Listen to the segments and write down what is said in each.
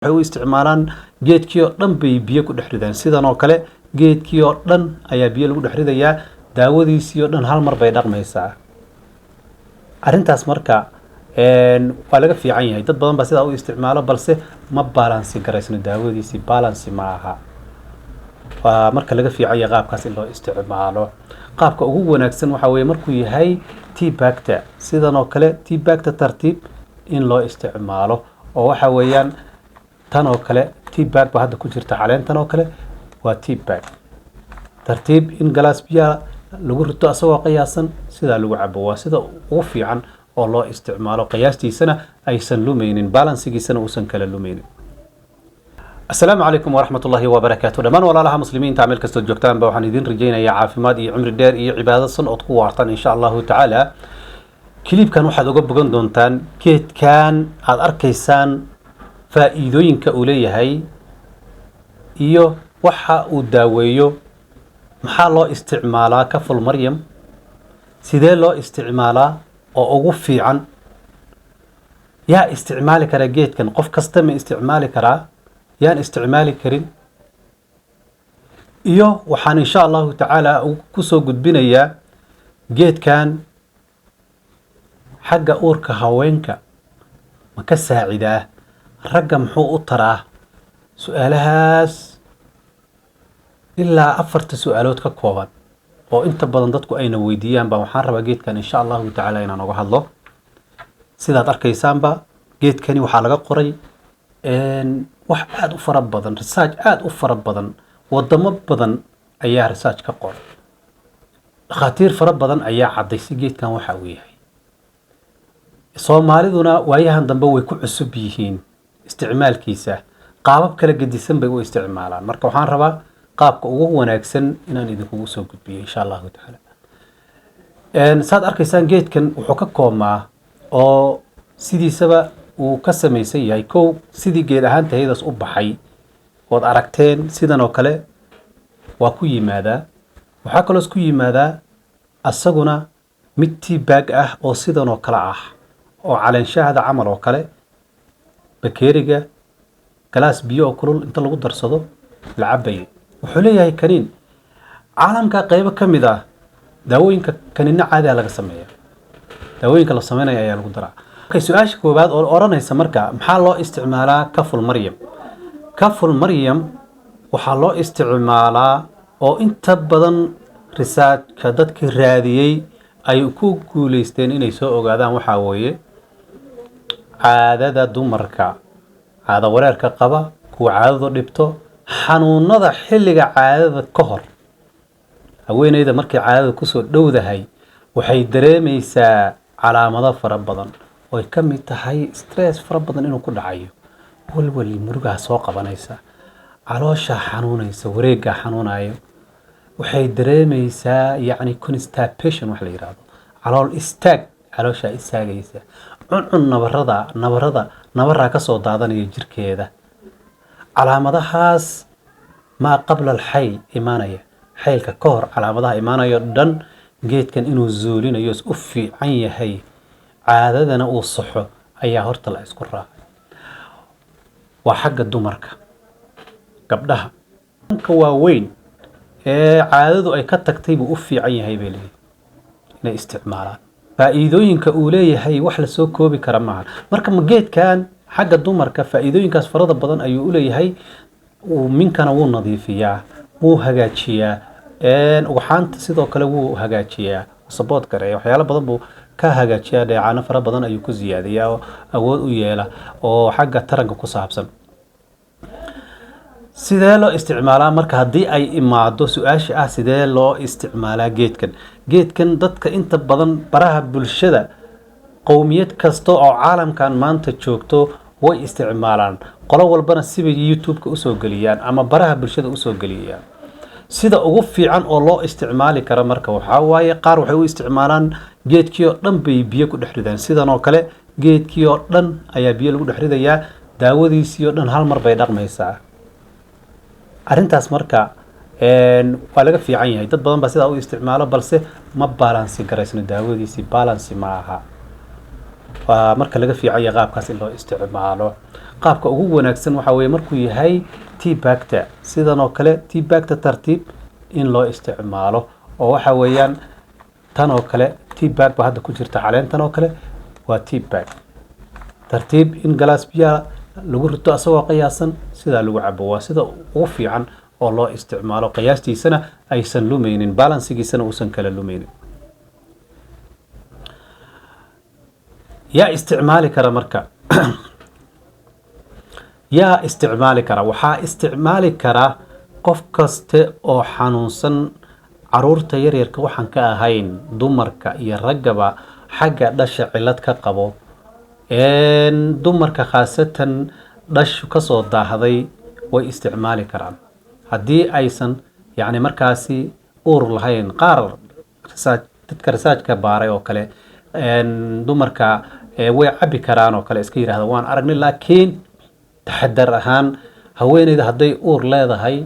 Waxay u isticmaalaan geedkii oo dhan bay biyo ku dhex ridaan. Sidan oo kale geedkii oo dhan ayaa biyo lagu dhex ridayaa, daawadiisii oo dhan hal mar bay dhaqmaysaa. Arrintaas marka waa laga fiican yahay. Dad badan baa sidaa u isticmaalo, balse ma balance garaysno, daawadiisii balance ma aha. Waa marka laga fiican yahay qaabkaas in loo isticmaalo. Qaabka ugu wanaagsan waxaa weeye markuu yahay tea bagta, sidan oo kale tea bagta tartiib in loo isticmaalo, oo waxa weeyaan tan oo kale tea bag ba hadda ku jirta. Caleentan oo kale waa tea bag. Tartiib in galaas biyaha lagu rito asagoo qiyaasan, sidaa lagu cabo, waa sida ugu fiican oo loo isticmaalo, qiyaastiisana aysan lumeynin, balansigiisana uusan kala lumeynin. Asalaamu calaykum waraxmat ullaahi wabarakaatu. Dhammaan walaalaha muslimiinta meel kastood joogtaanba, waxaan idin rajaynayaa caafimaad iyo cimri dheer iyo cibaado san ood ku waartaan, insha Allahu tacaala. Clipkan waxaad uga bogan doontaan geedkan aada arkaysaan, faa'iidooyinka uu leeyahay iyo waxa uu daaweeyo. Maxaa loo isticmaalaa kaful Maryam? Sidee loo isticmaalaa oo ugu fiican? Yaa isticmaali karaa geedkan? Qof kasta ma isticmaali karaa? Yaan isticmaali karin? Iyo waxaan insha Allahu tacaala kusoo gudbinayaa geedkan xagga uurka haweenka ma ka saacidaa? Ragga muxuu u taraa? Su-aalahaas ilaa afarta su-aalood ka kooban oo inta badan dadku ayna weydiiyaan baa waxaan rabaa geedkan insha Allahu tacaala inaan oga hadlo. Sidaad arkaysaanba, geedkani waxaa laga qoray wax aada u fara badan, research aada u fara badan. Wadamo badan ayaa research ka qoray, dhakhaatiir fara badan ayaa caddaysay geedkan waxa uu yahay. Soomaaliduna waayahan dambe way ku cusub yihiin isticmaalkiisa, qaabab kala gedisan bay u isticmaalaan. Marka waxaan rabaa qaabka ugu wanaagsan inaan idinkugu soo gudbiyo, insha Allahu tacaala. Saad arkaysaan, geedkan wuxuu ka koobmaa oo sidiisaba uu ka samaysan yahay, kow, sidii geed ahaan tahaydaas u baxay ood aragteen, sidan oo kale waa ku yimaadaa. Waxaa kaloo isku yimaadaa asaguna mid tea bag ah oo sidan oo kale ah, oo caleenshaahda camal oo kale, bakeeriga galaas biyo oo kulul inta lagu darsado la cabayo. Wuxuu leeyahay kaniin. Caalamka qeybo ka mid ah daawooyinka kaniinno caadiha laga sameeya, daawooyinka la sameynaya ayaa lagu daraa. Okay, su-aasha koowaad oo odhanaysa marka, maxaa loo isticmaalaa kaful Maryam? Kaful Maryam waxaa loo isticmaalaa oo inta badan researchka dadkii raadiyey ay ku guuleysteen inay soo ogaadaan waxaa weeye caadada dumarka, caado wareerka qaba, kuwa caadadu dhibto, xanuunada xilliga caadada ka hor. Haweeneyda markay caadada kusoo dhowdahay waxay dareemeysaa calaamado fara badan oo ay ka mid tahay stress fara badan inuu ku dhacayo, walwal, murugaa soo qabanaysa, caloosha xanuunaysa, wareeggaa xanuunayo. Waxay dareemeysaa yacni constipation wax la yidhaahdo, calool istaag, calooshaa istaagaysa, cuncun, nabarada nabarada nabaraa kasoo daadanaya jirkeeda. Calaamadahaas maa qabla alxayl imaanaya, xaylka ka hor calaamadaha imaanayo dhan, geedkan inuu zuulinayo, u fiican yahay, caadadana uu saxo ayaa horta la isku raacay. Waa xagga dumarka, gabdhaha ka waaweyn ee caadadu ay ka tagtay buu u fiican yahay bay leeyihin inay isticmaalaan. Faa'iidooyinka uu leeyahay wax lasoo koobi kara maaha. Marka ma geedkan xagga dumarka faa'iidooyinkaas farada badan ayuu u leeyahay. Minkana wuu nadiifiyaa, wuu hagaajiyaa ugxaanta, sidoo kale wuu hagaajiyaa, support gareeya, waxyaalo badan buu ka hagaajiyaa, dheecaano fara badan ayuu ku siyaadiyaa oo awood u yeela oo xagga taranka ku saabsan. Sidee loo isticmaalaa? Marka haddii ay imaado su-aasha ah sidee loo isticmaalaa geedkan, geedkan dadka inta badan baraha bulshada, qowmiyad kasta oo caalamkan maanta joogto way isticmaalaan, qolo walbana sibay YouTube-ka usoo geliyaan ama baraha bulshada usoo geliyaan. Sida ugu fiican oo loo isticmaali karo marka waxaa waaye, qaar waxay u isticmaalaan geedkii oo dhan bay biyo ku dhex ridaan. Sidan oo kale geedkii oo dhan ayaa biyo lagu dhex ridayaa, daawadiisii oo dhan hal mar bay dhaqmaysaa. Arrintaas marka waa laga fiican yahay. Dad badan baa sidaa u isticmaalo, balse ma balance garaysno, daawadiisii balance ma aha. Waa marka laga fiicanya qaabkaas in loo isticmaalo. Qaabka ugu wanaagsan waxaa weeye markuu yahay tea bagta, sidan oo kale tea bagta tartiib in loo isticmaalo, oo waxa weeyaan tan oo kale tea bag ba hadda ku jirta. Caleentan oo kale waa tea bag. Tartiib in galaas biyaha lagu rito asagoo qiyaasan, sidaa lagu cabo, waa sida ugu fiican oo loo isticmaalo, qiyaastiisana aysan lumeynin, balansigiisana uusan kala lumeynin. Yaa isticmaali kara marka? Yaa isticmaali kara? Waxaa isticmaali kara qof kaste oo xanuunsan, caruurta yaryarka waxaan ka ahayn, dumarka iyo raggaba xagga dhasha cilad ka qabo. Dumarka khaasatan dhashu kasoo daahday way isticmaali karaan haddii aysan yacni markaasi uur lahayn. Qaar dadka researchka baaray oo kale, dumarka way cabi karaan oo kale iska yidhahda, waan aragnay, laakiin taxadar ahaan haweeneyda hadday uur leedahay,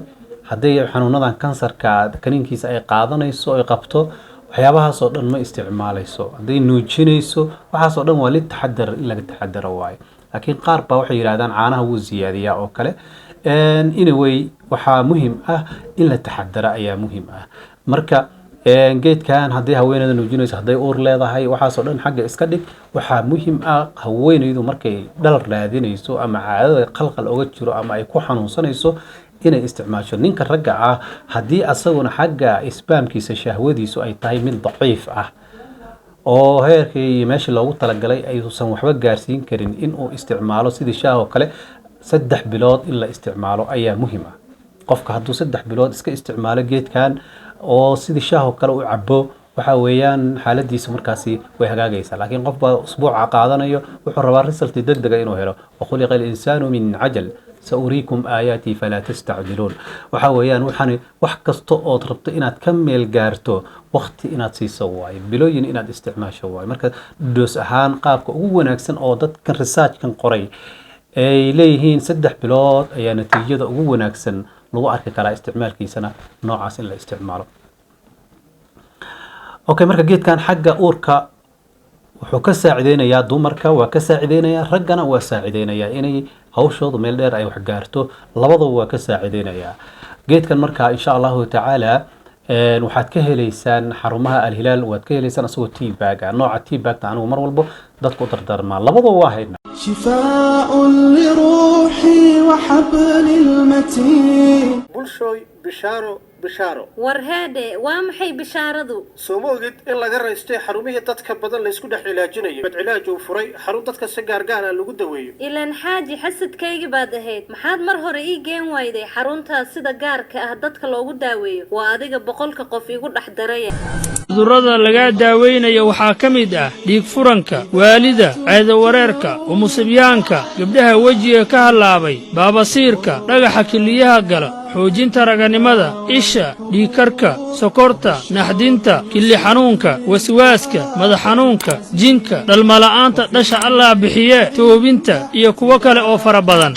hadday xanuunadan kansarka kaniinkiisa ay qaadanayso, ay qabto, waxyaabahaas oo dhan ma isticmaalayso. Hadday nuujinayso, waxaas oo dhan waa litaxadar, in laga taxadaro waaye. Laakiin qaar baa waxay yidhahdaan caanaha wuu ziyaadiyaa oo kale. Anyway, waxaa muhiim ah in la taxadaro ayaa muhiim ah. Marka geedkan haddii haweeneyda nuujinayso, hadday uur leedahay, waxaasoo dhan xagga iska dhig. Waxaa muhiim ah haweeneydu markay dhal raadinayso ama caadada qalqal oga jiro ama ay ku xanuunsanayso inay isticmaasho. Ninka ragga ah haddii asaguna xagga spermkiisa, shahwadiisu ay tahay mid daciif ah oo heerkii iyo meeshii loogu talagalay ayuusan waxba gaarsiin karin, inuu isticmaalo sidii shaah oo kale 3 bilood in la isticmaalo ayaa muhiim ah. Qofka hadduu 3 bilood iska isticmaalo geedkan oo sidii shaah oo kale u cabo, waxa weeyaan xaaladiisa markaasi way hagaagaysaa. Laakiin qof baa usbuuca qaadanayo, wuxuu rabaa result degdega inuu helo. وخلق الإنسان من عجل، سأريكم آياتي فلا تستعجلون. Waxa weeyaan waxaan wax kasta ood rabto inaad ka meel gaarto, waqti inaad siiso waayo, bilooyin inaad isticmaasho waayo. Marka dose ahaan qaabka ugu wanaagsan oo dadkan researchkan qoray ay leeyihiin 3 bilood ayaa natiijada ugu wanaagsan lagu arki karaa, isticmaalkiisana noocaas in la isticmaalo. Okay, marka geedkan xagga uurka wuxuu ka saacideynayaa dumarka, waa ka saacideynayaa raggana, waa saacideynayaa inay hawshoodu meel dheer ay wax gaarto, labadaba waa ka saacideynayaa geedkan. Marka insha Allahu tacaala waxaad ka heleysaan xarumaha Alhilaal, waad ka heleysaan asagoo tea bag ah, nooca tea bagta anigu mar walbo dadku u dardaarmaa. Labadaba waa haynaa. شفاء لروحي وحبل المتين. Bulshooy, bishaaro, bishaaro! War heedhe, waa maxay bishaaradu? Soo ma ogid in laga raystay xarumihii dadka badan laysku dhex cilaajinayo? Badcilaaj uu furay xarun dadka si gaargaara lagu daweeyo. Ilaan xaaji xasadkaygi baad ahayd, maxaad mar hore ii geen wayday xaruntaas sida gaarka ah dadka loogu daaweeyo? Waa adiga 100-ka qof igu dhex daraya. Cudurrada lagaa daaweynayo waxaa ka mid ah dhiig furanka, waalida, ceedawareerka, umusibyaanka, gabdhaha wejiga ka hallaabay, baabasiirka, dhagaxa kiliyaha gala, xoojinta raganimada, isha, dhiigkarka, sokorta, naxdinta, killi xanuunka, waswaaska, madax xanuunka, jinka, dhalmala'aanta, dhasha Allah bixiye, toobinta iyo kuwo kale oo fara badan.